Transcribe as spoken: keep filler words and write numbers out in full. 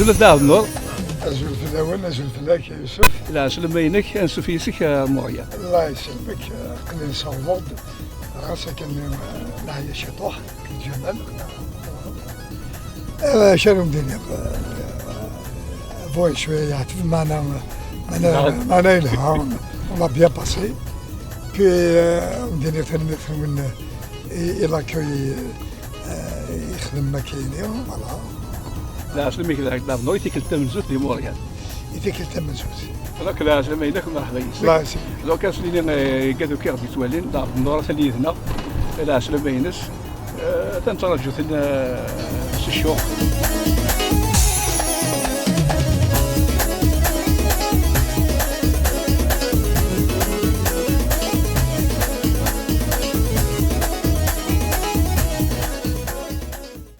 Ula d Ɛebd Nnur. Azul fell-awen, azul fell-ak a Yusef. Lɛeslama-inek, ansuf yis-k a Muryal. Allah yesselmek, aql-i nessawḍeɣ-d, ɣas akken neɛya ciṭuḥ, Ǧamal. Acu ara wen-d-iniɣ? Bɣiɣ cwiya yeɛteb, meɛna meɛna meɛna yelha, on a bien passé. Puis wen-d-iniɣ tanemmirt-nwen i l'accueil yexdem Makayni, voilà. Lɛeslama-ik d Ɛebd Nnur i tikkelt tamenzut di Muryal. I tikkelt tamenzut. Donc lɛeslama-inek, merḥba yis-k. Lɛeslama. Donc ad s-nini i wigad akk i ɣ-d-yettwalin, d Ɛebd Nnur atan yid-neɣ. Lɛeslama-ines. Atan ttraǧu-ten s ccuq.